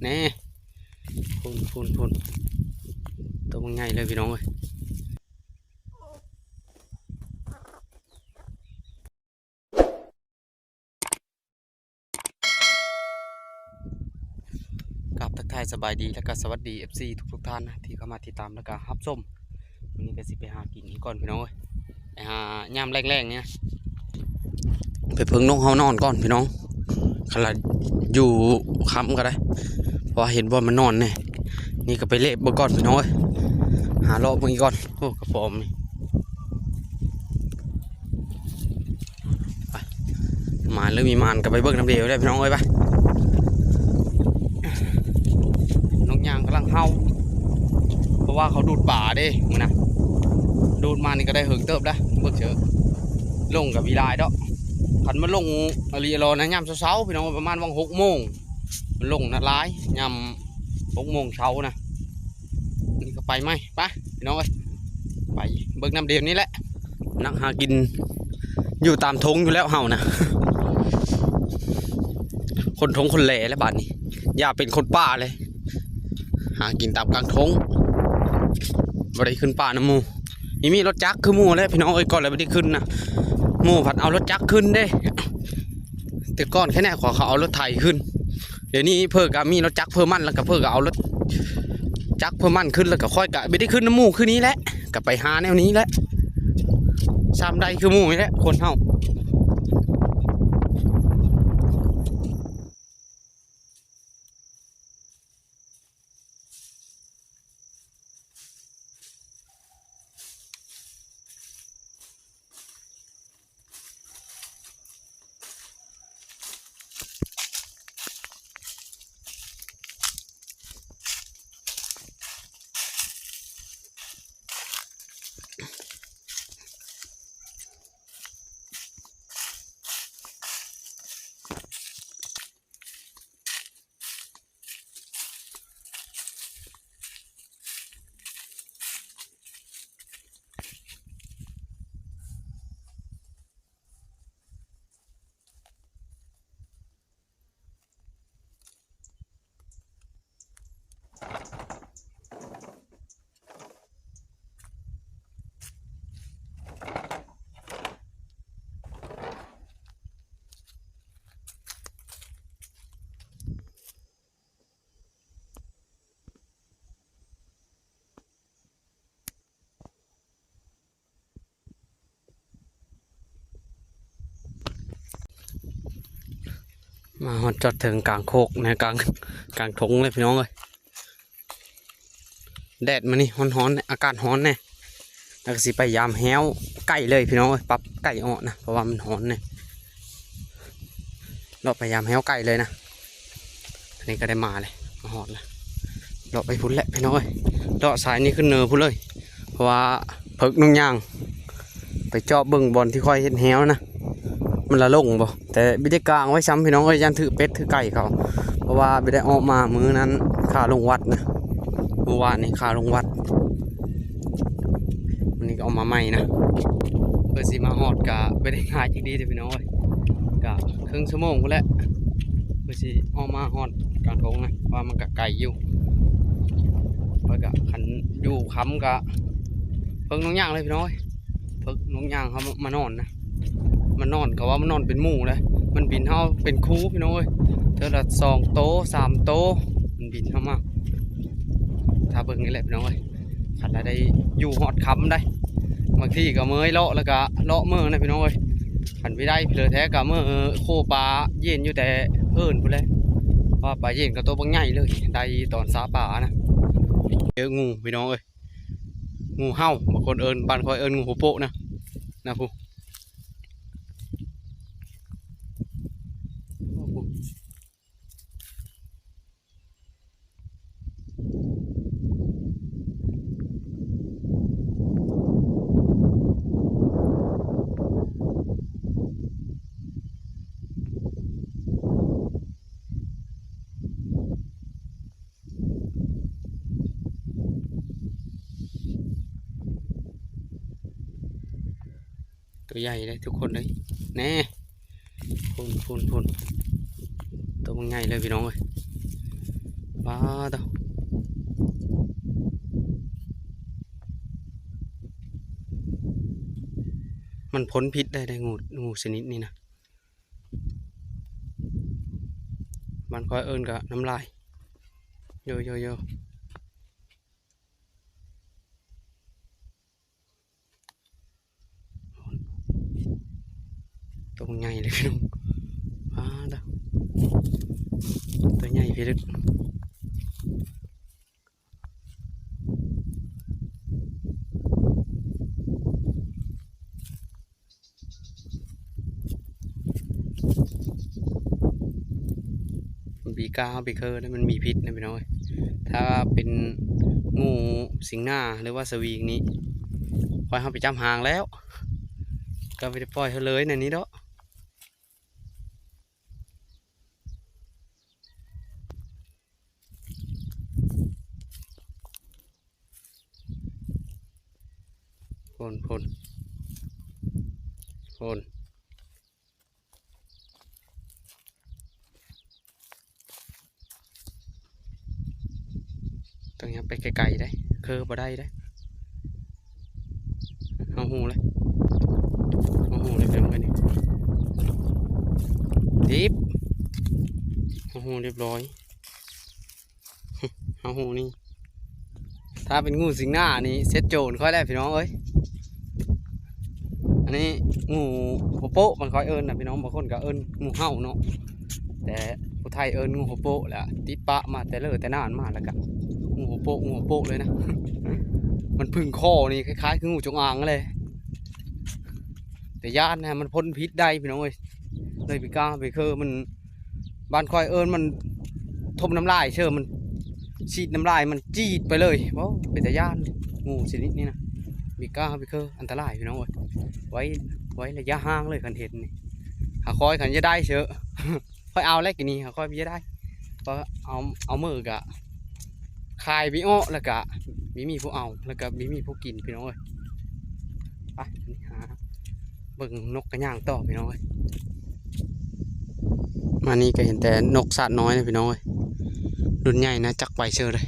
ແນ່ ພຸ້ນໆໆ ໂຕບັກໃຫຍ່ເລີຍພີ່ນ້ອງເອີຍ. ກາບທັກທາຍສະບາຍດີ ແລະກະສະຫວັດດີ ເອັຟຊີ ທຸກໆທ່ານນະ ທີ່ເຂົ້າມາຕິດຕາມ ແລະກະຮັບຊົມ. ມື້ນີ້ກະຊິໄປຫາກິນກ່ອນພີ່ນ້ອງເອີຍ ໄປຫາຍາມແລງໆນີ້ນະ ໄປເພິ່ງນົກເຮົານອນກ່ອນພີ່ນ້ອງ. ຄັນລະຢູ່ຄ່ຳກະໄດ້ ເພາະວ່າເຫັນບ່ອນມັນນອນແນ່. ນີ້ກະໄປເລບເບິ່ງກ່ອນພີ່ນ້ອງເອີຍ ຫາເລາະເບິ່ງອີກກ່ອນ. ໂອ້ ກະປອມນີ້ ໄປ ມານຫຼືມີມານກະໄປເບິ່ງນຳເດວໄດ້ພີ່ນ້ອງເອີຍ. ໄປ ນົກຍາງກຳລັງເຫົ່າ ເພາະວ່າເຂົາດູດປາເດ້ມື້ນະ ດູດມານີ້ກະໄດ້ເຫິງເຕີບໄດ໋. ເບິ່ງເຊີ ລົງກະມີຫຼາຍດອກ. ຄັນມັນລົງອີ່ຫຼີອີ່ຫຼໍນະ ຍາມເຊົ້າໆພີ່ນ້ອງ ປະມານຫວ່າງຫົກໂມງ ມັນລົງນະຫຼາຍ ຍາມຫົກໂມງເຊົ້ານະ. ນີ້ກະໄປໃໝ່ ໄປພີ່ນ້ອງເອີຍ ໄປເບິ່ງນຳເດວນີ້ແຫຼະ. ນັກຫາກິນຢູ່ຕາມທົ່ງຢູ່ແລ້ວເຮົານະ ຄົນທົ່ງຄົນແຫຼແລ້ວບາດນີ້ ຢ່າເປັນຄົນປ່າເລີຍ ຫາກິນຕາມກາງທົ່ງ ບໍ່ໄດ້ຂຶ້ນປ່ານຳໝູ່. ມີ ມີລົດຈັກຄືໝູ່ແຫຼະພີ່ນ້ອງເອີຍ ກ່ອນລະບໍ່ໄດ້ຂຶ້ນນະ ໝູ່ພັດເອົາລົດຈັກຂຶ້ນເດ້. ແຕ່ກ່ອນແຄ່ແນ່ເຂົາເອົາລົດໄຖຂຶ້ນ ດຽວນີ້ເພິ່ນກະມີລົດຈັກເພີ່ມມັນ ແລ້ວກະເພິ່ນກະເອົາລົດຈັກເພີ່ມມັນຂຶ້ນ ແລ້ວກະຂ້ອຍກະບໍ່ໄດ້ຂຶ້ນນຳໝູ່ຄືນີ້ແຫຼະ ກະໄປຫາແນວນີ້ແຫຼະ ຊ່ຳໄດ້ຄືໝູ່ນີ້ແຫຼະຄົນເຮົາ. ມາຮອດຈອດເທິງກາງໂຄກໃນກາງ ກາງທົ່ງເລີຍພີ່ນ້ອງເອີຍ. ແດດມື້ນີ້ຮ້ອນໆ ອາກາດຮ້ອນແນ່ ແລ້ວກະຊິໄປຢາມແຮ້ວໄກ່ເລີຍພີ່ນ້ອງເອີຍ. ປັບໄກ່ອອກນະ ເພາະວ່າມັນຮ້ອນແນ່ ເລາະໄປຢາມແຮ້ວໄກ່ເລີຍນະ. ອັນນີ້ກະໄດ້ມາເລີຍ ມາຮອດລະ ເລາະໄປພຸ້ນແຫຼະພີ່ນ້ອງເອີຍ ເລາະສາຍນີ້ຂຶ້ນເນີພຸ້ນເລີຍ ເພາະວ່າເພິກນົກຍາງ ໄປເຈາະເບິ່ງບ່ອນທີ່ຂ້ອຍເຮັດແຮ້ວນະ ມັນລະລົງບໍ່ ແຕ່ບໍ່ໄດ້ກາງໄວ້ຊ້ຳພີ່ນ້ອງເອີຍ ຢ້ານຖືເປັດຖືໄກ່ເຂົາ ເພາະວ່າບໍ່ໄດ້ອອກມາມື້ນັ້ນ ຂາລົງວັດນະ ມື້ວານນີ້ຂາລົງວັດ. ມື້ນີ້ກະອອກມາໃໝ່ນະ ເພື່ອຊິມາຮອດກະບໍ່ໄດ້ງ່າຍຈັກດີເດ້ພີ່ນ້ອງເອີຍ ກະເຄິ່ງຊົ່ວໂມງພຸ້ນແຫຼະ ເພື່ອຊິອອກມາຮອດກາງທົ່ງນະ ວ່າມັນກະໄກຢູ່. ຂ້ອຍກະ ຄັນຢູ່ຄ່ຳກະເພິ່ງນົກຍາງເລີຍພີ່ນ້ອງເອີຍ ເພິ່ງນົກຍາງເຮົາມານອນນະ ມັນນອນ ກະວ່າມັນນອນເປັນໝູ່ເລີຍ ມັນບິນເຮົາເປັນຄູ່ພີ່ນ້ອງເອີຍ ເທື່ອລະສອງໂຕສາມໂຕ ມັນບິນເຮົາມາ. ຖ້າເບິ່ງນີ້ແຫຼະພີ່ນ້ອງເອີຍ ຄັນລະໄດ້ຢູ່ຮອດຄ່ຳໄດ໋ ບາງທີກະເມີຍເລາະ ແລ້ວກະເລາະເມືອນະພີ່ນ້ອງເອີຍ. ຄັນບໍ່ໄດ້ເລີແທ້ກະເມືອໂຄປາເຢັນຢູ່ແຕ່ເຮີນພຸ້ນແຫຼະ ເພາະວ່າປາເຢັນກະໂຕບັກໃຫຍ່ເລີຍ ໄດ້ຕອນຊາປານະ. ເຈີງູພີ່ນ້ອງເອີຍ ງູເຫົ່າ ບາງຄົນເອີ້ນ ບ້ານຂ້ອຍເອີ້ນງູໂຮໂປະນະ ນະພຸ້ນ. ໂຕໃຫຍ່ເດ້ທຸກຄົນເອີຍ ແນ່ ພຸ້ນໆໆ ໂຕບັກໃຫຍ່ເລີຍພີ່ນ້ອງເອີຍ. ປາດໂທ້ ມັນພົ້ນພິດໄດ້ ໄດ້ ງູ ງູຊະນິດນີ້ນະ. ບ້ານຂ້ອຍເອີ້ນກະນ້ຳລາຍ ໂຢໂຢໂຢ. ໂຕໃຫຍ່ເລີຍພີ່ນ້ອງ ປາດໂທ້ ໂຕໃຫຍ່ພິລຶກ. ບີກ້າ ບີເຄີ ມັນມີພິດນະພີ່ນ້ອງເອີຍ. ຖ້າເປັນງູສິງໜ້າ ຫຼືວ່າສະວິງນີ້ ຂ້ອຍເຮົາໄປຈັບຫາງແລ້ວ ກໍບໍ່ໄດ້ປ່ອຍເຮົາເລີຍໃນນີ້ດອກ. ໂພນ ໂພນ ໂພນ ຕ້ອງຍັງໄປໄກໆເດ້ ເຄີບໍ່ໄດ້ເດ້. ເຮົາຮູ້ແລ້ວ ເຮົາຮູ້ແລ້ວ ເປັນໄງນີ້ ຕິບ ເຮົາຮູ້ຮຽບຮ້ອຍ ເຮົາຮູ້ນີ້ ຖ້າເປັນງູສິງໜ້ານີ້ເສັດໂຈນຂ້ອຍແລ້ວພີ່ນ້ອງເອີຍ. ອັນນີ້ງູຫົວໂປະ ມັນຂ້ອຍເອີ້ນນະພີ່ນ້ອງ ບາງຄົນກໍເອີ້ນງູເຫົ່າເນາະ ແຕ່ຜູ້ໄທເອີ້ນງູຫົວໂປະ ແລ້ວຕິດປະມາແຕ່ເລີ້ແຕ່ນານມາ ແລ້ວກໍງູຫົວໂປະ ງູຫົວໂປະເລີຍນະ. ມັນຜຶ່ງຄໍນີ້ຄ້າຍໆຄືງູຈົງອາງຫັ້ນແຫຼະ ແຕ່ຢ້ານນະ ມັນພົ້ນພິດໄດ້ພີ່ນ້ອງເອີຍ. ເລີຍບີກ້າ ບີເຄີ ມັນ ບ້ານຂ້ອຍເອີ້ນມັນຖົມນ້ຳລາຍເຊີຍ ມັນສີດນ້ຳລາຍ ມັນຈີດໄປເລີຍ. ໂອ້ ເປັນຕາຢ້ານ ງູຊະນິດນີ້ນະ ບີກ້າ ບີເຄີ ອັນຕະລາຍພີ່ນ້ອງເອີຍ. ໄວ້ ໄວ້ໄລຍະຫ່າງເລີຍ ຄັນເຫັນນີ້ ຫາຂ້ອຍຄັນຈະໄດ້ເຊີ ຂ້ອຍເອົາແລ້ວກີ້ນີ້ ຫາຂ້ອຍບໍ່ໄດ້ ເພາະເອົາ ເອົາມື້ກະ ຂາຍບໍ່ອອກ ແລ້ວກະບໍ່ມີຜູ້ເອົາ ແລ້ວກະບໍ່ມີຜູ້ກິນພີ່ນ້ອງເອີຍ. ໄປຫາເບິ່ງນົກກະຍ່າງຕໍ່ພີ່ນ້ອງເອີຍ. ມານີ້ກະເຫັນແຕ່ນົກສາດນ້ອຍນະພີ່ນ້ອງເອີຍ ລຸ້ນໃຫຍ່ນະ ຈັກໄປເຊີເລີຍ.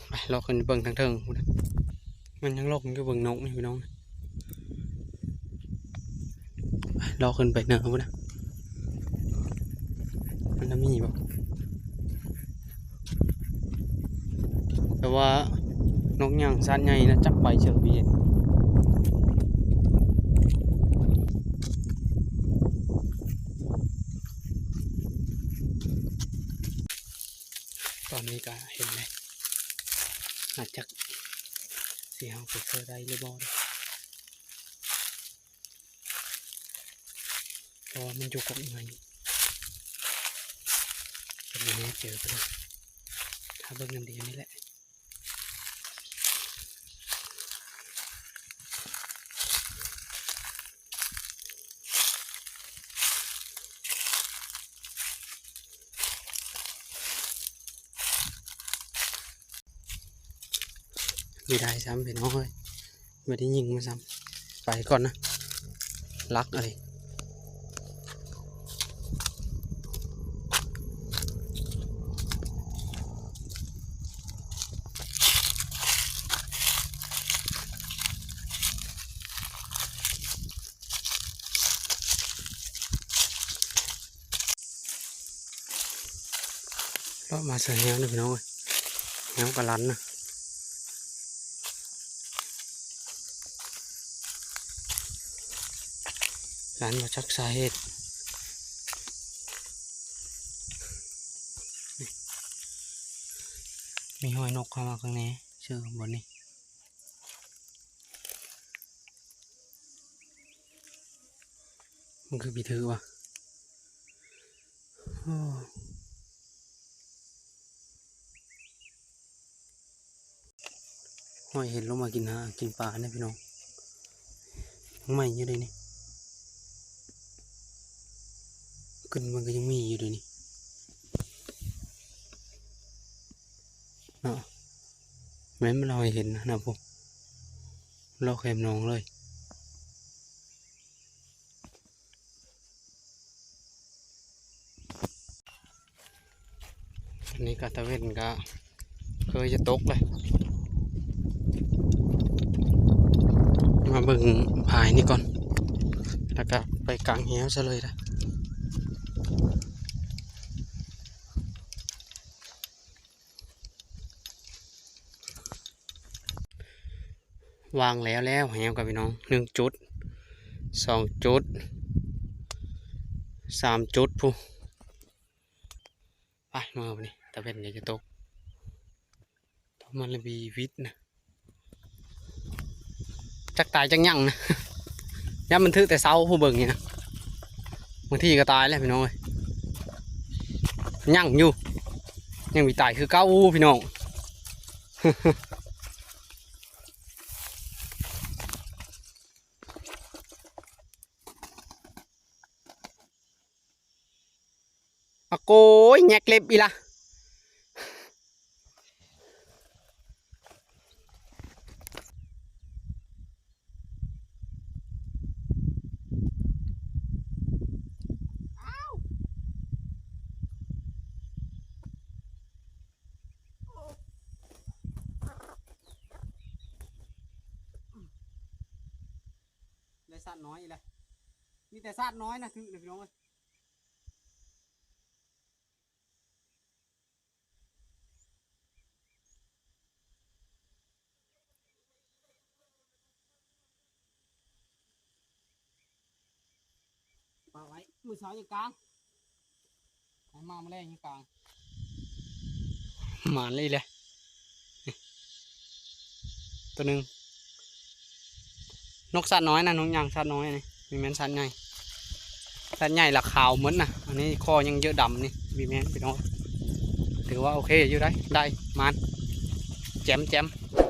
ໄປ ເລາະຂຶ້ນເບິ່ງທາງເທິງພຸ້ນນະ ມັນຍັງລົກຢູ່ ເບິ່ງນົກນີ້ພີ່ນ້ອງ ເລາະຂຶ້ນໄປເໜືອພຸ້ນນະ ມັນຈະມີບໍ່? ແຕ່ວ່ານົກຫຍັງຊາດໃຫຍ່ນະ ຈັບໄປເຊີບີ. ຕອນນີ້ກະເຫັນແລ້ວ ອາດຈັກຊິເຮົາໄປເຊີໄດ້ຫຼືບໍ່ ເພາະວ່າມັນຢູ່ກົກໄມ້ ເປັນແນວເຈີກັນ ຖ້າເບິ່ງນຳດຽວນີ້ແຫຼະ. ບໍ່ໄດ້ຊ້ຳພີ່ນ້ອງເອີຍ ບໍ່ໄດ້ຍິງມາຊ້ຳ. ໄປກ່ອນນະ ລັກເອີຍ. ເລາະມາໃສ່ແຮ້ວນະພີ່ນ້ອງເອີຍ ແຮ້ວກະລັນນະ ລັນບໍ່ຈັກສາເຫດ. ມີຮອຍນົກເຂົ້າມາຂ້າງໃນ ຊື່ບ່ອນນີ້. ມັນຄືຜີຖືກວະ ໂອ້ ຫ້ອຍເຫັນລົງມາກິນຫາກິນປາເດ້ພີ່ນ້ອງ ຍັງໃໝ່ຢູ່ເດ້ນີ້ ຂຶ້ນມັນກໍຍັງມີຢູ່ເດ້ນີ້ເນາະ ແມ່ນມັນຫ້ອຍເຫັນນະ ພຸ້ນ ລອກແຄມໜອງເລີຍ. ອັນນີ້ກະຕາເວັນກະເຄີຍຈະຕົກເລີຍ. ມາເບິ່ງພາຍນີ້ກ່ອນ ແລ້ວກະໄປກາງແຫວຊະເລີຍນະ. ວາງແລ້ວແລ້ວແຫວກັບພີ່ນ້ອງ ໜຶ່ງຈຸດ ສອງຈຸດ ສາມຈຸດພຸ້ນ. ໄປ ມື້ນີ້ຕາເວັນກໍຈະຕົກ ຕ້ອງມາລະບີວິດນະ. ຈັກຕາຍຈັກຍັງນະ ຍາມມັນຖືກແຕ່ເຊົ້າຜູ້ເບິ່ງນີ້ນະ ບາງທີກໍຕາຍແລ້ວພີ່ນ້ອງເອີຍ. ຍັງຢູ່ ຍັງມີຕາຍຄືເກົ່າພີ່ນ້ອງ. ອາໂກຍ ແຍກເລັບອີ່ລະ. ໄດ້ສາດນ້ອຍອີກແລ້ວ ມີແຕ່ສາດນ້ອຍນະ ຖືກນະພີ່ນ້ອງເອີຍ. ປາໄວ້ ມື້ເຊົ້າຍັງກາງ ໃຫ້ມາມື້ແລງຍັງກາງ. ມາເລີຍແຫຼະ ນີ້ ໂຕໜຶ່ງ ນົກສາດນ້ອຍນະ ນົກຍາງສາດນ້ອຍນີ້ ບໍ່ແມ່ນສາດໃຫຍ່ ສາດໃຫຍ່ລະຂາວໝົດນະ. ອັນນີ້ຄໍຍັງເຢີດຳນີ້ ບໍ່ແມ່ນພີ່ນ້ອງ ຖືວ່າໂອເຄຢູ່ໄດ໋ ໄດ້ມານ ແຈ່ມໆ.